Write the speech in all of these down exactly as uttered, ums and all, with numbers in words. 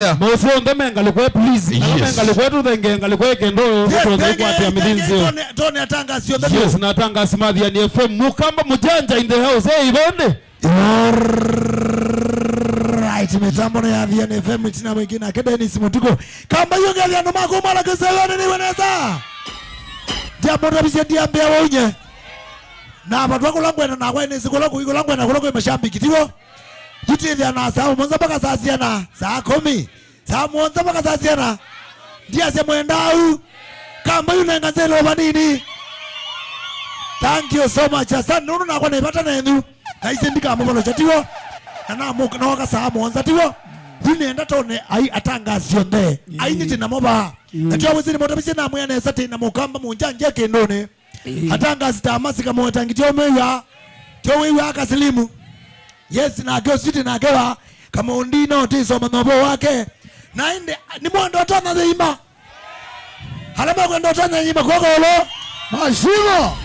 Yeah. Maũsĩ onthe me ngalĩko, please. Ala me Yes. ngalĩko, tũthengee ngalĩko ĩkendo, Yes, tũtũkwatĩa mĩthĩ nzeo. Tone, tone atangasi onthe. Yes, na atangasi ma Thiani F M. Mũkamba Mũjanja in the house. Hey, ivende. Alright, mĩtambo nĩ ya Thiani F M, itina mwingĩ nake Dennis Mũtuku. Kamba yu ngethi andũ maku mala kĩsewani nĩwe nesa. Ndiamũtavisye ndiambĩa waunye. Na vatwa kũla ngwenda nakwa nĩsĩ kũla kũi kũla ngwenda kũla kwĩ mashambiki, tiwo? Yutĩthya na saa mũonza mpaka saa siana, saa kũmi. Saa mũonza mpaka saa siana. Ndiasya mwenda au. Kamba yu nenga nzelo vanini. Thank you so much. Asante, nũndũ nakwa nĩ vata nenyu. Na isi ndikamũvalũkya, tiwo? Na namũka, nooka saa mũonza, tiwo? Yu nenda tone ai atangasi onthe. Ai nĩ tĩ namo vaa. Na tyo wĩsĩ nĩ mũtavisye namwĩa nesa tĩ na Mũkamba Mũjanja kĩndũnĩ. Ĩĩ. Atangasi ta masika mwetangi tyo mew'a. Tyo wĩw'a kasilimu. Yes, nake ũsu tĩ nake wa. Kamũndi no tĩsoma novo wake. Na ĩndĩ, nĩ mwenda ũtonya thĩima. Ala makwenda ũtonya thĩima kwoko ũlo. Mashimo.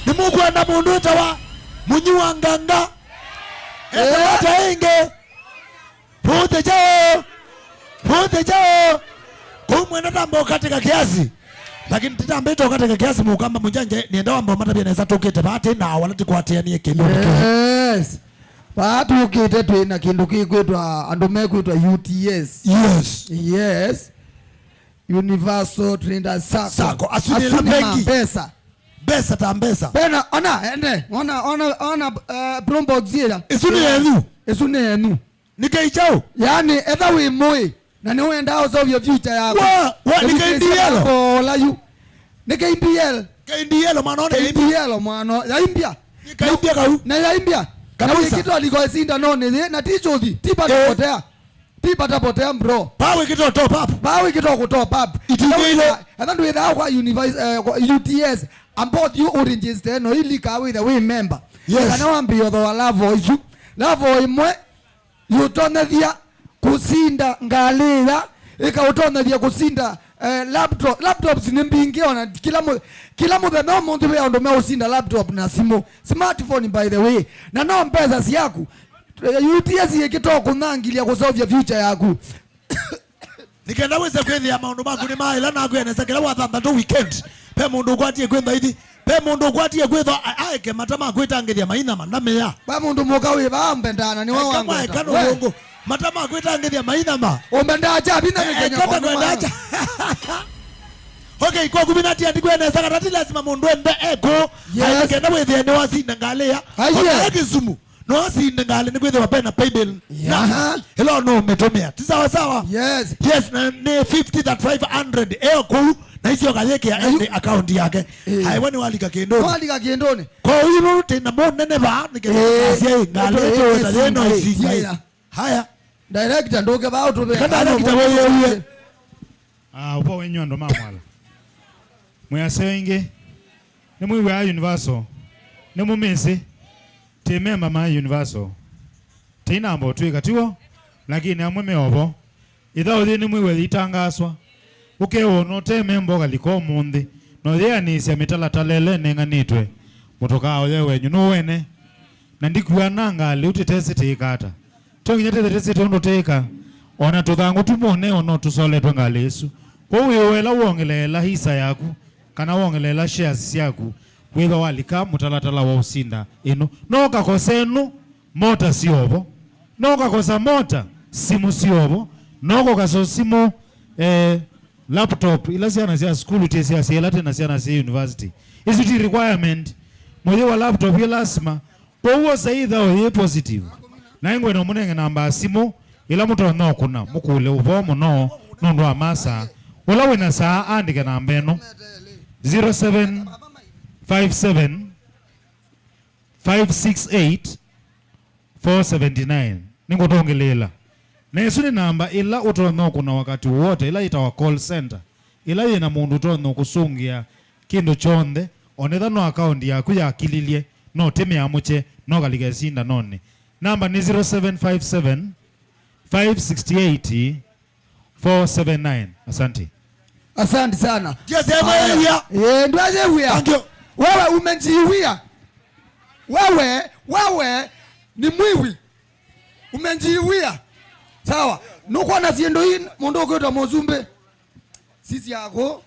Nĩ mũkwenda mũndũ ĩtawa Mũnyi wa Nganga. Ĩtawa Eh. ta ĩngĩ. Puthe chao. Puthe chao. Kũu mwenda tamba ũkatĩka kiasi. Lakini titambĩte ũkatĩka kiasi Mũkamba Mũjanja, nĩenda wamba ũmatavya nesa tũkĩte vaa tĩ na wala tĩkwatĩanie kĩndũ nĩkĩ. Yes. Vaa tũkĩte twĩ na kĩndũ kĩkwĩtwa, andũ mekwĩtwa U T S. Yes. Yes. Universal Traders Sacco. Sacco. Asu nĩ Asu nĩ bengi. Mbesa. Mbesa ta mbesa. Pena, ona, ende, ona, ona, ona, uh, Bloomberg zira. Isu nĩ yenyu. Isu nĩ yenyu. Nĩ kei kyaũ? Yaani, etha wĩ mũĩ, na nĩ wendaa ũseũvye future yaku. Wa, wa, nĩ kei ndielo. Ola yu. Nĩ kei ndielo. Kei ndielo, mwana, one K D L, mwana, yaimbya. Nĩ kei ndielo kau. Na yaimbya. Na kabisa. Wĩkĩtwa liko ĩsindanonĩ yĩ, na ti chũthi, ti pata Eh. potea. Ti pata potea, bro. Pa wĩkĩtwa top up. Pa wĩkĩtwa kũ top up. Itumbĩ ile. Etha ndwĩthaa kwa universe, eh, kwa U T S, ambao thiũ ũregister ĩno, ili ka wĩthe wĩ member. Yes. Kana wambĩĩa ũthoa level isu. Level ĩmwe, yũtonyethia kũsinda ngalĩ ĩya, ĩkaũtonyethia kũsinda, eh, laptop. Laptops nĩ mbingĩ, ona kila mũ-, kila mũthenya ũmũnthĩ ve andũ meũsinda laptop na simũ. Smartphone, by the way. Na no mbesa syaku. U T S yĩkĩtwa kũnangilya kũseũvya future yaku. Nĩkenda wĩse kwĩthĩa maũndũ maku nĩ maĩla nakwĩa nesa kĩla wathanthatũ weekend. Ve mũndũ ũkwatie kwĩthwa ithi. Ve mũndũ ũkwatie kwĩthwa a-, aeke mata ma kwĩtangĩthya mainama, ndamea. Ve mũndũ mũka wĩ vaa ũmbendaa na nĩwe wangweta. Eka mwaeka nũvũngũ. Mata ma kwĩtangĩthya mainama. Ũmbendaa kya vinya nĩ Kenya. Eka kwa takwenda mwana. Kya. Okay, kwa kumi na tatu ndikwĩa nesa kana ti lazima mũndũ ende eko. Yes. Ai, nĩkenda wĩthĩa nĩwasinda ngalĩ ya. Aiye. Ona Kisumu. No asinde ngalĩ nĩkwĩthĩwa pena paybill. Yeah. Na ĩla no ũmĩtũmĩa. Ti sawa sawa? Yes. Yes, na nĩ fifty that five hundred eo kũu, na icio kayĩkĩa ende account yake. Eh. Haya, we nĩwalika kĩndũnĩ. Nĩwalika kĩndũnĩ. Kwa hiyo nũndũ tĩ na mũnene vaa, nĩkenda Eh. Ngalĩ ĩtũweta yĩno isinda. Haya. Director, ndũke vaa ũtũve. Kana director wewe. Ah, ũvoo wenyu andũ ma Mwala. Mwĩ aseo ĩngĩ. Nĩmwĩw'aa Universal. Nĩmũmĩsĩ. Tĩ memba ma Universal. Tĩinamba ũtw'ĩka, tiw'o? Lakini amwe me ovo. Ĩthaũ yĩĩ nĩmwĩw'a yĩitangaaswa. Ũkewona ũte memba ũkalika ũmũnthĩ. Na ũyĩanĩsya mĩtalatala ĩla ĩnenganĩtwe. Mũtũkaa ũye wenyu. Nũwene. Na ndikuaa ngalĩ ũtĩtesĩ tĩĩka ata. To nginya tĩthĩtĩsĩte ũndũ tĩĩka. O na tũthangũ tu moneo no tũsoletwe ngalĩ ĩsu. Kwoou wĩw'a ĩla wongeleela hisa yaku, kana wongeleela shares syaku, wĩthwa walika mũtalatala wa ũsinda ĩno. No ũkakosa ĩno, mota syovo. No ũkakosa mota, simũ syovo. No ũkakosa simũ, eh, laptop, ila syana sya sukulu ti sya syela tena syana sya university. Isu ti requirement. Mũyĩ wa laptop yĩ lasima. Kwoou osa ĩthaũ yĩ positive. Na ĩngwenda mũnenge namba ya simũ ĩla mũtonya ũkũna, mũkũle ũvoo mũno nũndũ wa masaa. Ũla wĩ na saa aandĩke namba ĩno, zero seven five seven, five six eight, four seventy nine. Nĩngũtũngĩlĩĩla. Na ĩsu nĩ namba ĩla ũtonya ũkũna wakati wowote, ĩla yĩtawa call center, ĩla yĩ na mũndũ ũtonya ũkũsũngĩa kĩndũ kyonthe, onetha no akaũndi yaku yakililye, no tĩmĩamũkye, no kalika ĩsindanonĩ. Namba nĩ zero seven five seven, five six eight, four seven nine. Asante. Asante sana. Yes, eh, haya. Hallelujah. Eh, ndio hallelujah. Thank you. Wewe umejiwia. Wewe, wewe ni mwiwi. Umejiwia. Sawa. Nũkwona syĩndũ ii, mũndũ ũkwĩtwa Mũsumbĩ? Sisi yako.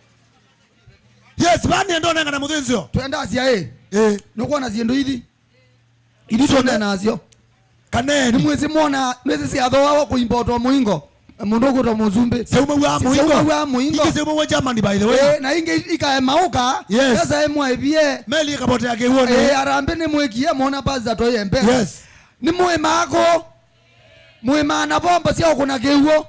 Yes, vaa nĩenda ũnengane mũthĩnzĩo. Twendasya ĩ. Eh. Nũkwona syĩndũ ithi? Ithi twone nasyo. Kaneni. Nĩmwĩsĩ mwona, nĩsĩ syathooawa kũimbotwa mũingo. Mũndũ ũkwĩtwa Mũsumbĩ. Syaumaw'a mũingo. Syaumaw'a mũingo. Ingĩ syaumaw'a Germany, by the way. Eh, na ingĩ ikaemaũka. Yes. Pesa ĩmwaĩvie. Meli ĩkapotea kĩw'ũnĩ. Eh, Harambee nĩmwĩkie, mwona pasi atoie mpesa. Yes. Nĩ mũĩma ako. Mũĩmaa na vombo sya ũkũna kĩw'ũ.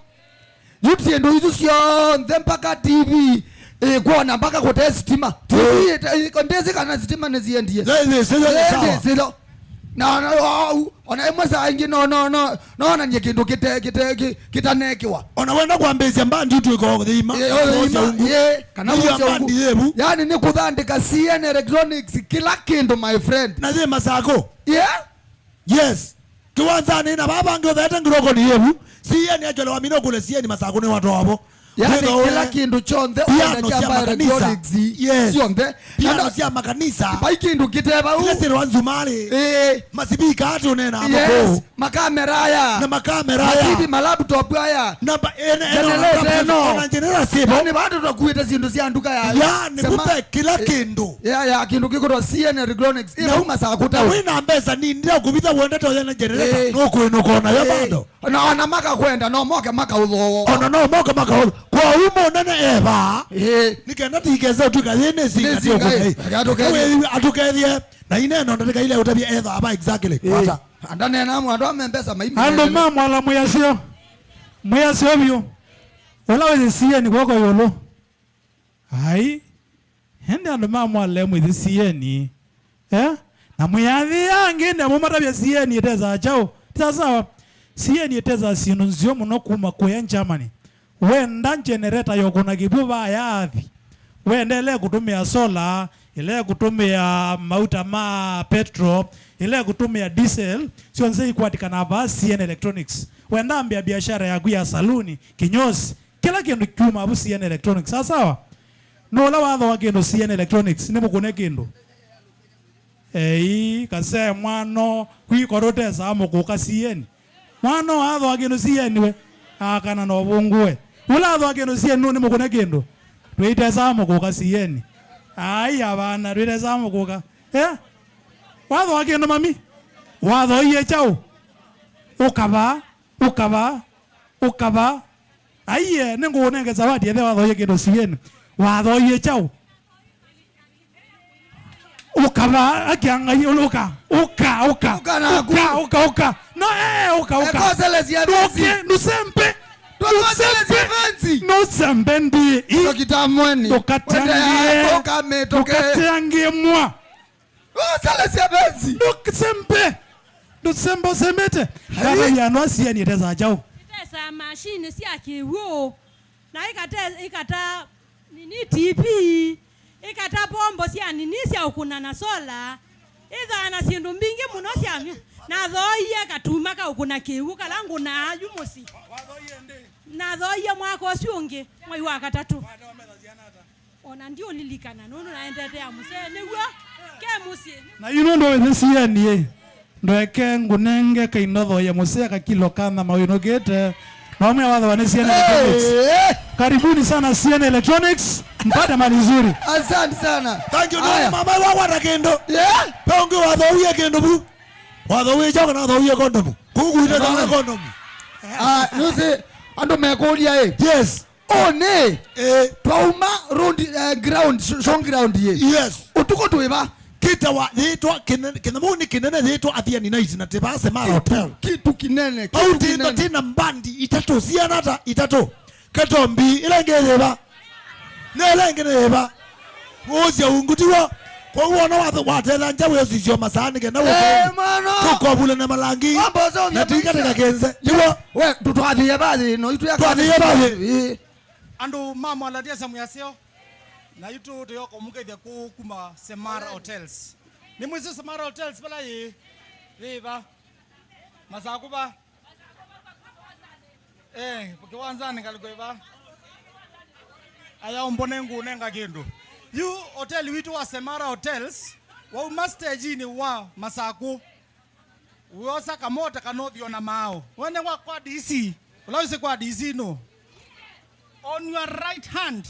Yu syĩndũ isu syonthe, mpaka T V ĩkwona, mpaka kũte sitima. T V ĩte-, ĩko-, ndĩsĩ kana sitima nĩsiendie. Ĩĩ, nĩsĩlo, nĩ sawa. Ndĩsĩlo. Na, na, o-, ona ĩmwe saa ingĩ no, no, no, nonanie kĩndũ kĩte-, kĩte-, kĩ-, kĩtanekĩwa. Ona wenda kwambĩĩsya mbandi ũtw'ĩka ũthĩima, ĩĩ, ũthĩima, ũthĩima, ũngũ. Ĩĩ, kana nĩyo ũsya ũngũ. Mbandi yĩvu. Yani nĩ kũthandĩka C N Electronics, kĩla kĩndũ, my friend. Na yĩ Masakũ. Yeah. Yes. Kĩwanzanĩ na vaa vangĩ ũthaĩte ngiroko nĩ yĩvu. C N actually wamina ũkũle C N Masakũ nĩ watoa vo. Yani, wĩtho kĩla we kĩndũ kyonthe piano ũkwenda kya sya makanisa. Electronics, yes, syonthe. Piano na sya makanisa. Vai kĩndũ kĩte vau. Kĩla syĩtwa nzumarĩ. Ĩĩ. Masivika atĩ ũneenaa. Yes. Mũkũũ. Makamera aya. Na makamera aya. Ma T V, ma laptop aya. Na ba-, ene-, ene-, generator ĩno. Ona generator syĩvo. Yani, vandũ twakuĩte syĩndũ sya nduka ya. Yani, sema, vuve kĩla kĩndũ. Ya, ya, kĩndũ kĩkwĩtwa C N Electronics. Na ĩvauma saa kũta. Na wĩna mbesa nini, ndĩrakũvitha wendete ũyana generator, eh, nũkwĩnũka nayo, eh, bado. Na ona makakwenda, no moke makaũthooa. Ona no moke makaũthooa. Kwa umo nene eva. Eh. Nĩ kenda tikese ũtw'ĩka yĩ nĩ singa. Nĩ singa, nĩ ũkũnei. Eh, atũkethie. Atũkethie. Na ineno ndatĩka ile ũtavya etha ava exactly. Eh. Kwata. Andanena amwe andũ ame mbesa maimi. Andũ ma Mwala mwĩasyo. Mwĩasyo vyũ. Ũla wĩsĩ C N kw'oko ĩũlũ. Ai, ĩndĩ andũ ma Mwale mwĩsĩ C N, eh? Na mwĩathĩĩa angĩ nĩmũmatavya C N ĩtesaa kyaũ? Ti sawa. C N ĩtesaa syĩndũ nzeo mũno kuma kũya Germany. Wenda generator yokũna kĩw'ũ vaa yaathi. Wenda ĩla ĩkũtũmĩa solar, ĩla ĩkũtũmĩa mauta ma petrol, ĩla ĩkũtũmĩa diesel, syonthe ikwatikanaa vaa C N Electronics. Wenda ambĩa biashara yaku ya saluni, kinyozi, kĩla kĩndũ kyumaa vu C N Electronics. Sawa sawa? Nũũ ũla wathooa kĩndũ C N Electronics? Nĩmũkũne kĩndũ. Ei, kasee mwano, kwĩ koro ũtesaa mũkũka C N. Mwano wathooa kĩndũ C N we. Akana no vũngũe. Ũla athooa kĩndũ C N nũũ nĩmũkũne kĩndũ? Twĩtesaa mũkũka C N. Ai, avana, twĩtesaa mũkũka. Eh? Wathooa kĩndũ mami? Wathooie kyaũ? Ũkava, ũkava. Ũkava. Aiye, nĩngũũnenge zawadi ethĩwa wathooie kĩndũ C N. Wathooie kyaũ? Ũkava, akia Ngai, ũka, ũka, ũka. Ũka naku. Ũka, ũka, ũka. No, eh, ũka, ũka. Ekoselesia vesi. Ndũke, ndũsembe. Ndũkoselesia vesi. Ndũsembe. Ndũsembe ndi. Ndokita Mweni. Ndũkateangie. Wende ya, ũka mĩtũke. Ndũkateangie mwa. Ũselesya vesi. Ndũsembe. Ndũsembe, ũsembete. Ai. Kana yano asiani ĩtesaa kyaũ? Ĩtesaa mashini sya kĩw'ũ. Na ĩkate-, ĩkata nini T V. Ĩkata pombo sya nini sya ũkũna na sola. Ĩthaa na syĩndũ mbingĩ mũno sya myo. Nathooie katuma ka ũkũna kĩw'ũ kala ngũnaa yu mũsyĩ. Nathooie mwaka ũsu ũngĩ, mwei wa katatũ. Ona ndiũlilikana, nũndũ naendete ya mũsee, nĩw'o ke mũsyĩ. Na yu nũndũ wĩsĩ C N ĩ, ndweke ngũnenge kainotho ya mũsee kakilo ka nyama wĩnũkĩte. Na ũmwe wathawa nĩ C N Electronics. Hey! Karibuni sana C N Electronics, mpate mali nzuri. Asante sana. Thank you. Aya. Nũndũ mama wakwata kĩndũ. Yeah. Pe ũngĩ wathooie kĩndũ vu. Wathooie chao kana wathooie kondomu. Kuku ite sana kondomu. Ah, nũsĩ, andũ mekũlya ĩ. Yes. Ũnĩ, eh, twauma road, eh, ground, sh-, showground yĩ. Yes. Ũtukũ twĩ va? Kĩtawa yĩtwa kĩnene, kĩnyamũ nĩ kĩnene yĩtwa Athiani Night na tĩvase Mara Hotel. Kitu kĩnene, kitu kĩnene. Au tĩna, tĩna mbandi itatũ, siana ata itatũ. Katombi, ĩla ĩngĩ yĩ va? Na ĩla ĩngĩ nĩ yĩ va? Ũsya ungu tiwo. Kwoou wona wathe-, watela nja wĩsisyo masaa nĩ kenda, eh, mwana, tũkovule na malangi. Wamba ũsomya na tũikatĩka maisha. Kenze. Tiwo. We, tũtwathĩe vathĩ, no itũ ya twathĩe vathĩ. Ĩĩ. Andũ ma Mwala Tiasa mwĩasyo, na itũ tũyoka ũmũkethya kũu kuma Semara Hotels. Nĩ mwĩsĩ Semara Hotels vala yĩ? Yĩ va? Masakũ va? Eh, kĩwanzanĩ ngalĩko ĩva? Aya ũmbone ngũnenga kĩndũ. Yu hoteli witũ wa Semara Hotels, wauma stage-inĩ wa Masakũ, wĩosa kamota kana ũthi ona maaũ. Wene wa kwa D C, Ũla wĩsĩ kwa D C nũ? On your right hand,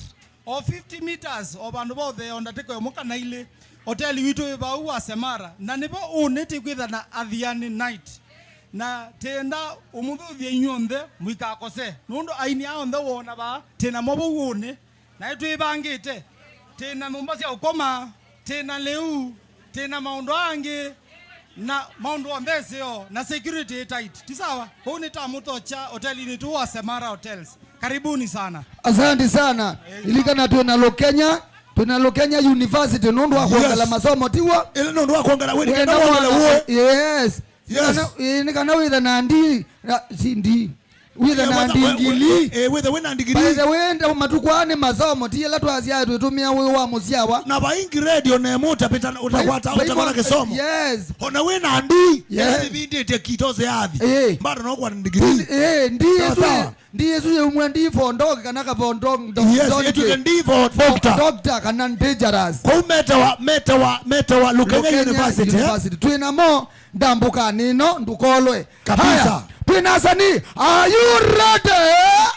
o fifty meters, o vandũ va ũthee, o ndatĩka ĩmwe kana ilĩ, hoteli witũ wĩ vau wa Semara. Na nĩvo ũnĩ tĩkwĩtha na Athiani Night. Na tĩenda ũmũthũthya inyw'onthe mũikakose, nũndũ aini aa onthe wona vaa, twĩ namo vau ũnĩ. Naĩ twĩvangĩte, twĩ na nyũmba sya ũkoma, twĩ na lĩu, twĩ na maũndũ angĩ, na maũndũ onthe ĩseo, na security ĩ tight. Ti sawa? Kũu nĩ ta mũtokya hotelinĩ tu wa Semara Hotels. Karibuni sana. Asante sana. Eh, ilikana twĩ na Lukenya, twĩ na Lukenya University nũndũ wa kuongela, yes, masomo, tiw'o? Ĩla nũndũ wa kuongela, wĩ, nĩkenda wongele ũĩ. Yes. Yes. Kana, eh, nĩ kana wĩthe na ndi, na, si ndi. Wĩthe na ndigili. Eh, wĩthe wĩ na ndigili. By the way, nda matukũ aa nĩ masomo, ti ĩla twasyae twĩtũmĩa ũĩ wa mũsyawa. Na vaingi radio nemo ũtapĩta, ũtakwata, ũtakwata kĩsomo. Yes. Ona wĩ na ndi, yes, ĩla ĩvindĩtye kito syathi. Eh. Bado no kwa ndigili. Eh, ndi, sawa, ĩsu, sawa. Ndi ĩsu yĩumwe ndi for dog kana ka for dog, dog, yes, dog, ĩtuke ndi for doctor. Doctor kana dangerous. Kũu metawa, metawa, metawa Lukenya, Lukenya University, eh? University. Twĩ namo ndambũkanĩ ĩno, ndũkolwe. Kabisa. Haya, twĩ na asanii. Are you ready?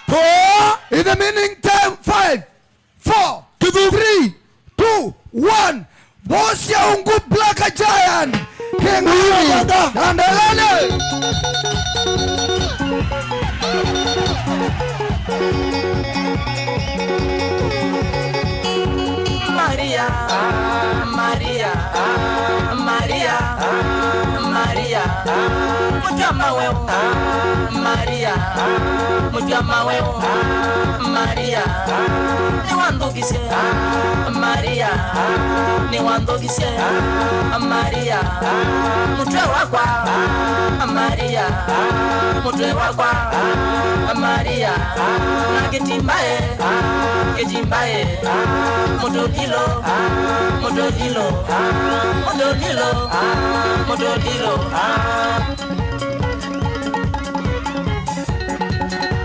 Poa. In the meaning time, five, four, three, two, one. Boss ya Ungu Black Giant. King Kong. Dandelele. Maria, Maria, Maria, Maria, mũtw'a maweo. Maria, mũtw'a maweo. Maria, nĩwanthũkisye. Maria, nĩwanthũkisye. Maria, mũtwe wakwa. Maria, mũtwe wakwa. Maria, na kĩtimbae, kĩtimbae, mũtũlilo, mũtũlilo, mũtũlilo, mũtũlilo.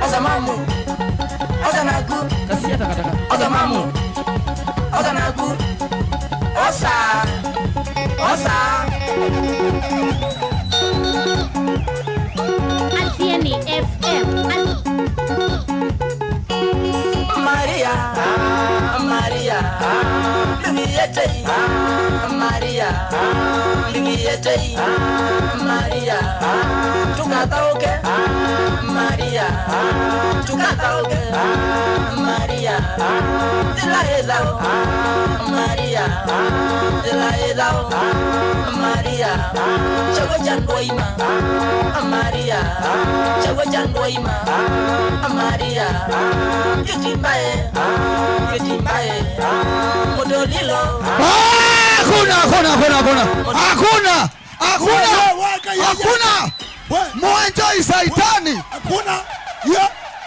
Osa mamu, osa naku. Kasia takataka. Osa mamu, osa naku. Osa, osa. Athiani F M. Maria, Maria, ndũngĩetei. Maria, ndũngĩetei. Maria, tũkathaũke. Maria, tũkathaũke. Maria, yĩla ĩthao. Maria, yĩla ĩthao. Maria, kyaw'o kya ndwaima. Maria, kyaw'o kya ndwaima. Maria, kĩtimbae, kĩtimbae, mũtũlilo. Ah, hakuna, hakuna, hakuna, hakuna. Hakuna, hakuna, hakuna. Mwenjoi saitani. Hakuna.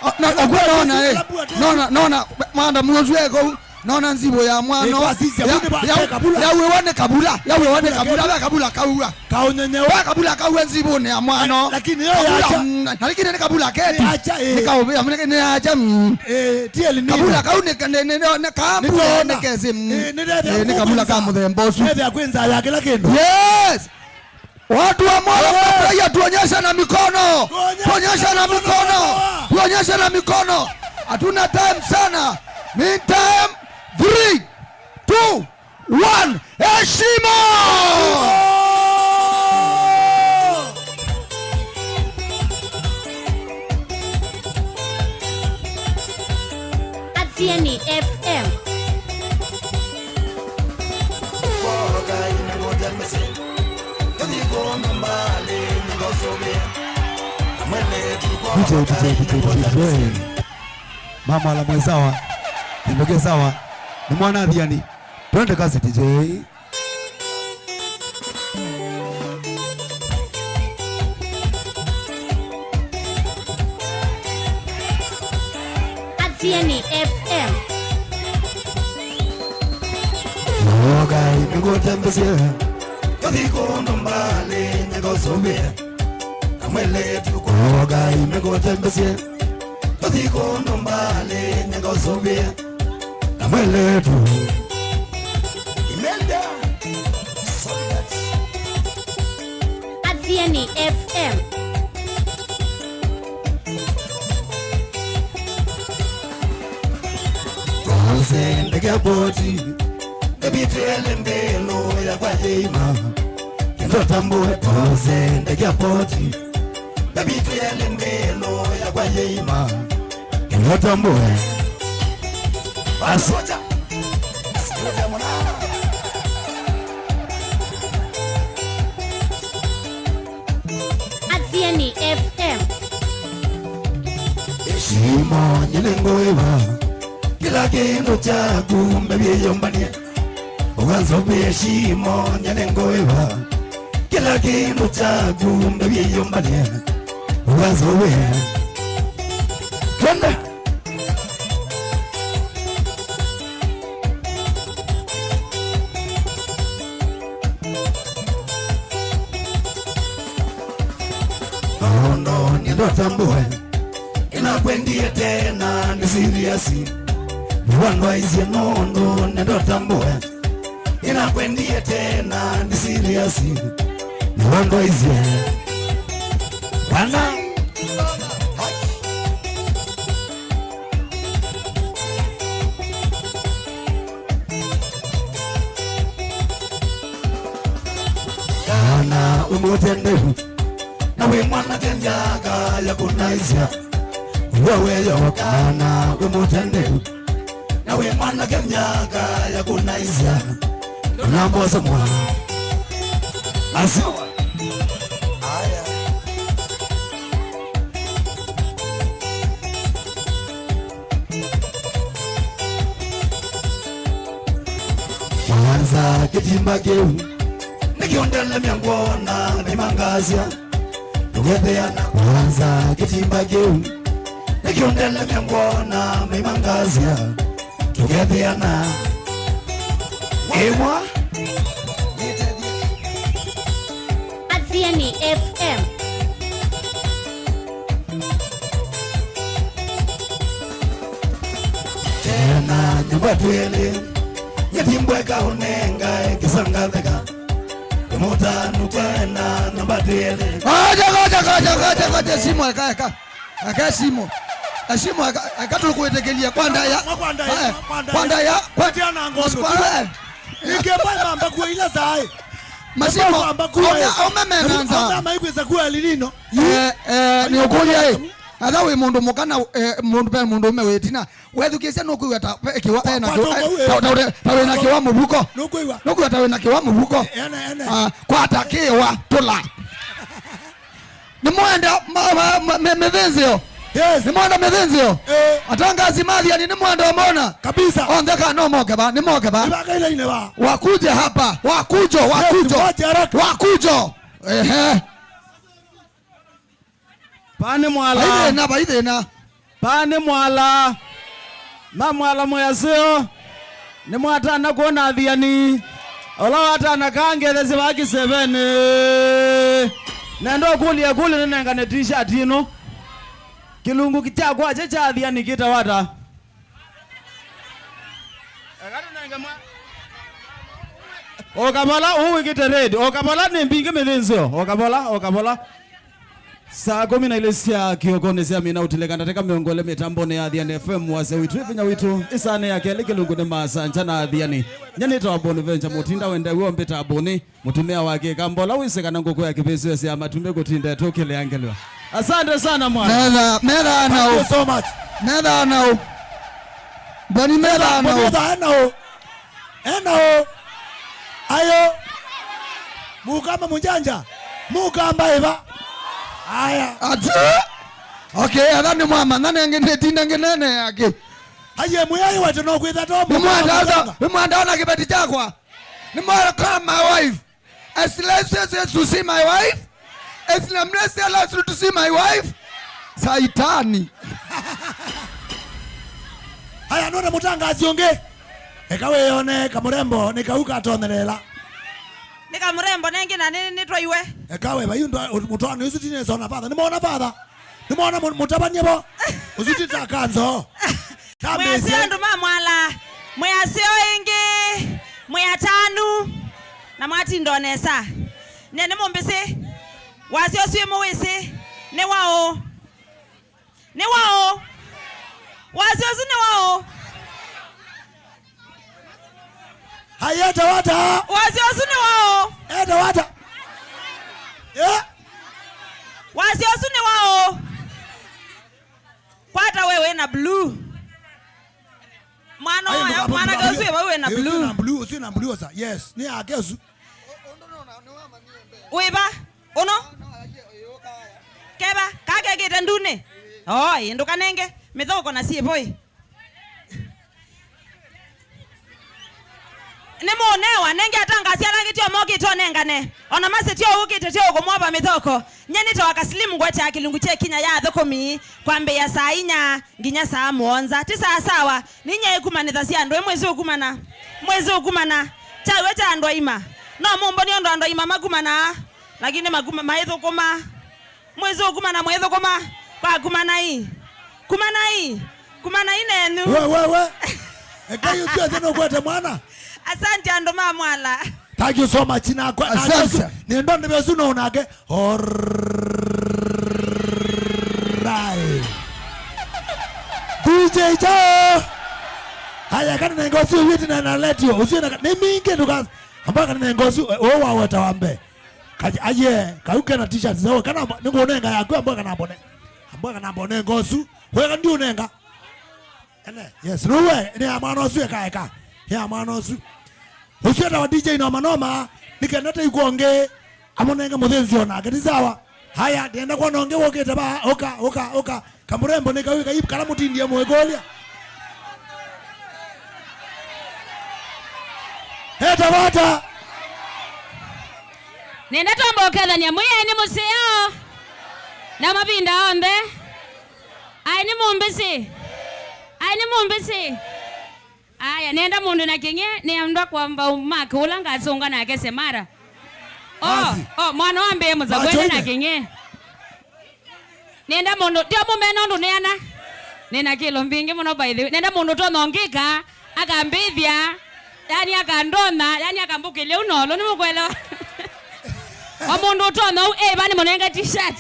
Ah, na, hakuna, naona, eh. Naona, naona, madam, uozwe kou. Nona nzivũ ya mwano. Ĩkwasisya, ya, vunĩ va, ya, ve kabula. Yawĩwa nĩ kabula, yawĩwa nĩ kabula, ve kabula kaua. Kaũnyenyewa. Ve kabula kaua nzivũnĩ ya mwano. Lakini yo kabula, yacha. Mm, na lakini nĩ kabula keti. Yacha, eh. Nĩ kaũvĩa, nĩ, nĩ yacha, mm. Eh, ti El Nino. Kabula kau nĩ, nĩ, nĩ, nĩ, nĩ kabula nĩ kesi, mm. Eh, nĩ kabula ka mũthemba ũsu. Ethĩa kwĩ nzaa ya kĩla kĩndũ. Yes. Watu wa Molo, mnafurahia, tuonyeshe na mikono. Tuonyeshe na mikono. Tuonyeshe na mikono. Hatuna time sana. Meantime, three, two, one. Heshima! Athiani F M. D J, D J, D J, D J, D J. Mama la mwe sawa. Nimeke sawa. Ni mwana Athiani. Twende kazi, D J. Athiani F M. Ogai nĩngũtembesye, tũthi kũndũ mbalĩ nĩngũsũvĩe. Kamweletu kwa ogai nĩngũtembesye, tũthi kũndũ mbalĩ nĩngũsũvĩe. Na mweletu. Imelda. Solidarity. Athiani F M. Sendekea poti, baby, twele mbelo ya kwa yeima. Kendo tambue pose, ndekea poti. Baby, twele mbelo ya kwa yeima. Kendo tambue. Masoja. Athiani F M. Eshimo nyene ngoeva, kila kindu kyaku mbevi iyumbanie. Ukanzovea eshimo nyene ngoeva, kila kindu kyaku mbevi iyumbanie. Ukanzovea. Twende. Nono nĩndotambũe, nĩnakwendie tena, nĩ serious. Nĩwandwaisye nono nĩndotambũe, nĩnakwendie tena, nĩ serious. Nĩwandwaisye. Kana. Kana wĩ mũtendeu, na wĩ mwanake ndyaka ya kũnaisya. Ũw'o wĩyo kana wĩ mũtendeu, na wĩ mwanake ndyaka ya kũnaisya. Ndũnambosa mwa. Asiwa. Aya. Kwanza kĩtimba kĩu nĩkĩũndelemya ngwona mĩmangasya. Tũgetheana kwanza kĩtimba kĩu nĩkĩũndelemya ngwona mĩmangasya. Tũgetheana. Ĩmwa. Athiani F M. Tena nyũmba twĩlĩ, nyĩtimbweka ũnengae kĩsangatheka. Mũtanu tena nyũmba twĩlĩ. Aja, aja, aja, aja, aja, aja, simu, eka, eka. Eka simu. Simu, eka, eka tũkwĩtĩkĩlia kwa ndaya. Mwa kwa ndaya, eh, kwa ndaya. Kwa ndaya, kwa tiana ngondo. Kwa, eh. Nĩkĩmba mamba kuo ila saĩ. Masimu, mamba kuo, aume, eh. Aume mena nza. Aume maikwĩsa kuo lilino. Eh, eh, nĩ ũkũlya, eh. Atha wĩ mũndũ mũka na, eh, mũndũ pe mũndũ ũme wĩtina. Wethukĩĩsya nũkwĩw'a ta ve kĩwa, ena kĩwa, eh, ta, ta, ta, ta wĩna kĩwa mũvuko. Nũkwĩw'a? Nũkwĩw'a ta wĩna kĩwa mũvuko. Ene, ene. Ah, kwata kĩwa, tũla. Nĩmwenda ma, ma, ma, mĩ, mĩthĩnzĩo. Yes. Nĩmwenda mĩthĩnzĩo. Eh. Atangazi ma Athiani nĩmwenda ũmona. Kabisa. Onthe kana no moke va, nĩmoke va. Nĩvakaile ine va. Wakuje hapa, wakujo, yes, wakujo. Waje haraka. Wakujo. Ehe. Paa nĩ mwala. Vai thĩna, vai thĩna. Paa nĩ mwala. Ma mwala mwĩaseo. Nĩmwatana kwona Athiani. Ola watana kangethesye vaki sevene. Nenda ũkũlya kũlĩ nĩnengane t-shirt ĩno. Kĩlungu kyakwa kye kya Athiani kĩtawa ata? Eka tũnenge mwa-, o kavola, ũũ wĩkĩte red. O kavola nĩ mbingĩ mĩthĩnzĩo. O kavola, o kavola. Saa kũmi na ilĩ sya kĩokonĩ syamina ũtilĩka ndatĩka mĩongo ĩlĩ mĩtambonĩ ya Athiani F M, wasya witũ, ĩvinya witũ, ĩsaanĩ ya kelĩ kĩlungu nĩ Maasangya na Athiani. Nye nĩtawa Bonaventure Mũtinda, wenda w'o mbĩtaa Boni. Mũtumĩa wa Kĩkamba ũla wĩsĩ kana ngũkũ ya kĩvĩsĩo sya matumbĩ kũtinda ĩtũkĩlĩangelwa. Asante sana mwana. Metha, metha nao. Thank you so much. Metha nao. Boni metha nao. Boni metha nao. Enao. Ayo. Mukamba munjanja. Mukamba eva. Aya. Ati. Okay, atha nĩ mwamanya nenge nĩ tinda ngenene yake. Aye, mwiai wetu no kwitha to. Nĩ mwanda ona kĩveti kyakwa. Nĩ mwanda kama wife. As less as to see my wife, as less as to see my wife, Saitani. Haya, nona mũtangazi ũngĩ. Eka wĩone kamũrembo, nĩ kau katonelela. Nĩ kamũrembo nengi na nĩ, nĩ twaiwe. Eka we, vayu ndo, mũtwano isu tine sona father. Nĩ mona father. Nĩ mona mũ-, mũtavanie vo. Ũsu ti ta kanzo. Mwĩaseo andũ ma mwala, mwĩaseo ĩngĩ, mwĩ atanu, na mwatinda o nesa. Nye nĩmũmbĩsĩ, wasya ũsu ĩmũwĩsĩ, nĩ waũ? Nĩ waũ? Wasya ũsu nĩ waũ? Yetawa ata? Wasya ũsu nĩ waũ? Yetawa ata? Eh? Wasya ũsu nĩ waũ? Kwata we wĩ na blue. Mwana oya, mwanake ũsu wĩ vau wĩ na blue. Ũsu wĩ na blue, ũsu wĩ na blue osa. Yes, nĩ yake ũsu. Wĩ va? Ũno? Keva, kakekĩte ndunĩ? Oi, ndũkanenge. Mĩthoko na syĩ voi. Nĩmũũnewa, nenge atangasi ala angĩ tyo mokĩte ũnengane. Ona masĩ tyo ũkĩte tyo ũkũmwova mĩthoko. Nye nĩtawa Kaslim ngwetea kĩlungu kye kinya ya athũkũmi, kwambĩĩa saa inya nginya saa mũonza. Ti sawa sawa, ninyie ĩkumanĩthasya andũ, ĩ mwĩsĩ ũkumana? Mwĩsĩ ũkumana? Kyaw'e kya andũ aima. No mũmboni ũndũ andũ aima makumanaa, lakini makuma-, maithũkũma. Mwĩsĩ ũkumana, mwĩthũkũma. Kwa kumanai. Kumanai. Kumanai nenyu. We, we, we. Ekai ũsu ese nũkwete mwana. Asante andũ ma Mwala. Thank you so much. Nakwa, asante. Nĩndwa ndĩve ũsu no nake. Alright. D J Joe. Haya, kana nenga ũsu wĩtĩ na, na letio. Ũsu na, nĩ mingi tukas. Ambaka nenga ũsu, eh, ũũ waweta wa mbee. Ka-, aye, kau kena t-shirt zao, kana mbo-, nĩngũnenga yaku, ambwa kana mbone. Ambwa kana mbone ngosu. Weka ndi ũnenga. Ene, yes, rĩu we, nĩ ya mwana ũsu eka, eka. Nĩ ya mwana ũsu. Ũsu etawa D J Noma Noma, nĩ kenda te ikwonge, amũnenge mũthĩnzi o nake, ti sawa? Haya, ndĩenda kwona ũngĩ wũkĩte va, ũka, ũka, ũka. Kamũrembo nĩ kau kai kala mũtindie mũĩkũlya. Eta vata. Nenda twamba ũkethania mwĩaĩni mũseo na mavinda onthe. Aĩ nĩ mũmbĩsĩ. Aĩ nĩ mũmbĩsĩ. Aya, nenda mũndũ na kĩng'e, nĩenda kwamba make ũla ngasũnga nake Semara. Oh, basi. Oh, mwana wa mbee mũsakwe nĩ na kĩng'e. Nenda mũndũ, tio mũmena ũndũ nĩana. Nĩna kĩlo mbingĩ mũno by the way. Nenda mũndũ ũtonya ũngĩka, akambĩthya, yani akandonya, yani akambũkĩlya ũnolo, nĩmũkwelewa? O mũndũ ũtonya ũu, ĩva nĩmũnenge t-shirt.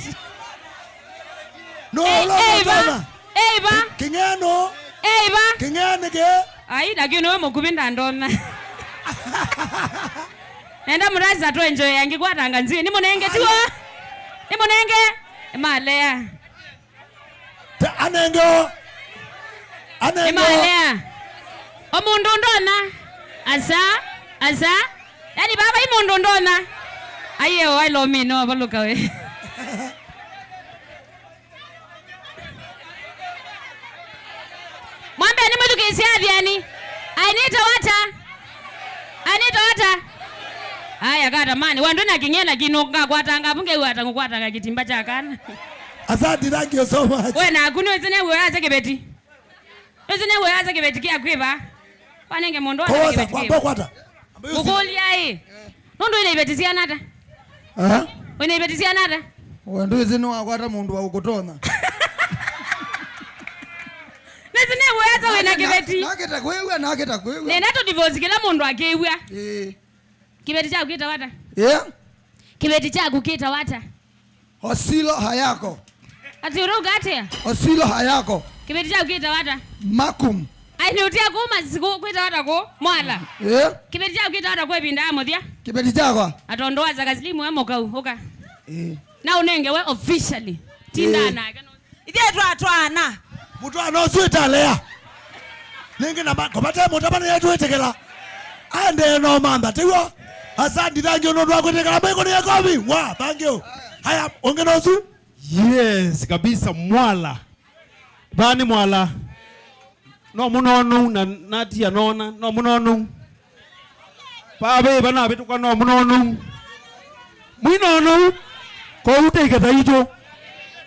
No, eh, ũla eh, ũnatonya. Ĩva? Kĩng'eno. Ĩva? Kĩng'eno nĩkĩ? Ai, lakini we mũkuvĩ ndandonya. Nenda mũrasa twenjoy angĩkwatanga nzĩ. Nĩ mũnenge tuo. Nĩ mũnenge. Malea. Ta anenge o. Anenge o. Nĩ malea. O mũndũ ndonya. Asa. Asa. Yani baba i mũndũ ndonya. Aye o alo mi no valuka we. Mwambe nĩmwĩthukĩĩsye athiani. Ainĩte wata? Ainĩte wata? Aya, katamani. Wandũ na kĩng'e lakini ngakwatanga avu ngewata ngũkwatanga kĩtimba kya kana. Asante, thank you so much. We naku nĩwĩsĩ nĩwĩasya kĩveti. Nĩwĩsĩ nĩwĩasya kĩveti kya kwĩva. Wanenge mũndũ kosa, kwamba kwata. Ngũkũlya ĩ. Nũndũ wĩna iveti siana ata? Aha. Wĩna iveti siana ata? We ndwĩsĩ nĩwakwata mũndũ wa ũkũtonya. Nĩsĩ nĩwĩasa wĩna kĩveti. Nakĩta kwĩw'a, nakĩta kwĩw'a. Nenda tũ divorce kĩla mũndũ akĩw'a. Ĩĩ. Kĩveti kyaku kĩtawa ata? Yeah. Kĩveti kyaku kĩtawa ata? Osilo Hayako. Ati ũrauga atĩa? Osilo Hayako. Kĩveti kyaku kĩtawa ata? Makum. Ai, nĩ ũtia kũma siku kwĩtawa ata kũ? Mwala. Eh? Kĩveti kyaku kĩtawa ata kwa ĩvinda ya mũthya? Kĩveti kyakwa? Atondo wa Zaka Slim we mũkau, ũka. Eh. Na ũnenge we officially. Tinda nake. Ithyĩ twatwaana. Mũtwaano ũsu ĩtalea. Nĩngĩ na ma-, kũvate mũtavany'a twĩtĩkĩla. Aendee no mantha, tiw'o? Asante, thank you, nũndũ wa kwĩtĩkĩla mbaikonĩ ya kovi. Wa, thank you. Haya, ũngĩ no ũsu? Yes, kabisa, Mwala. Vaa nĩ Mwala. No mũnonou na natia nona, no mũnonou. Vaa ve vanavĩtũka no mũnonou. Mwinonou. Kwoou tĩketa itũ.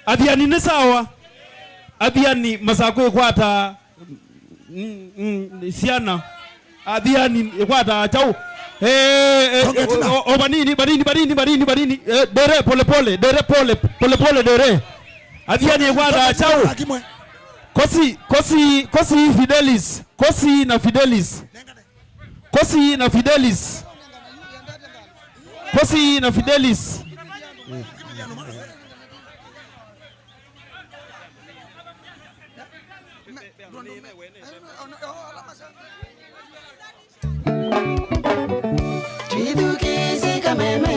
Athiani nĩ sawa. Athiani masakwĩkwata, mm, mm, syana. Athiani ĩkwata kyaũ. Eh, eh, o, o, vanini, vanini, vanini, vanini, vanini. Eh, dere, pole pole, dere, pole, pole pole, dere. Athiani ĩkwata kyaũ. Kosi, kosi, kosi Fidelis. Kosi na Fidelis. Kosi na Fidelis. Kosi na Fidelis. Meme